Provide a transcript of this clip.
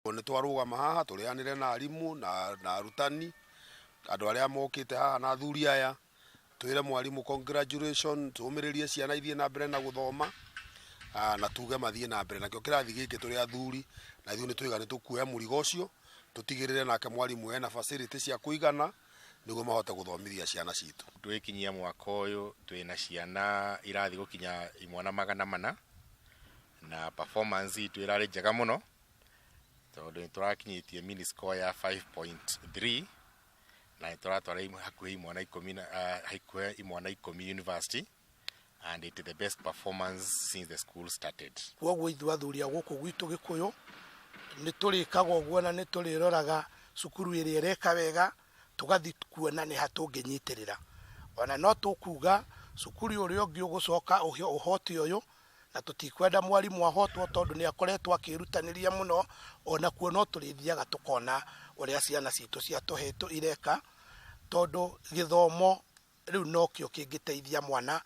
Nĩ twarũgama haha tũrĩanĩre na arimũ na arutani, andũ arĩa mokĩte haha na athuri aya, twĩre mwarimũ congratulation, tũmĩrĩrie ciana ithiĩ na mbere na gũthoma, na tuge mathiĩ na mbere. Nakĩo kĩrathi gĩkĩ tũrĩ athuri na ithuĩ nĩ twaiga nĩ tũkuoya mũrigo ũcio, tũtigĩrĩre nake mwarimũ ena facility cia kũigana nĩguo mahote gũthomithia ciana citũ. Twĩkinyia mwaka ũyũ twĩna ciana irathiĩ gũkinya imwana 400, na performance itũ ĩrarĩ njega mũno tondũ nĩ tũrakinyĩtie mean score ya 5.3, na nĩ tũratwara hakuhĩ imwana 10 na hakuhĩ imwana 10 university, and it is the best performance since the school started. Koguo ithuĩ athuri a gũkũ gwitũ Gĩkũyũ nĩ tũrĩkaga ũguo, na nĩ tũrĩroraga cukuru ĩrĩa ĩreka wega, tũgathiĩ kuona nĩ ha tũngĩnyitĩrĩra. Ona no tũkuga cukuru ũrĩa ũngĩ ũgũcoka ũhote ũyũ, na tũtikwenda mwarimũ ahotwo tondũ nĩ akoretwo akĩrutanĩria mũno. Ona kuo no tũrĩthiaga tũkona ũrĩa ciana citũ cia tũhĩtũ ireka, tondũ gĩthomo rĩu nokĩo kĩngĩteithia mwana.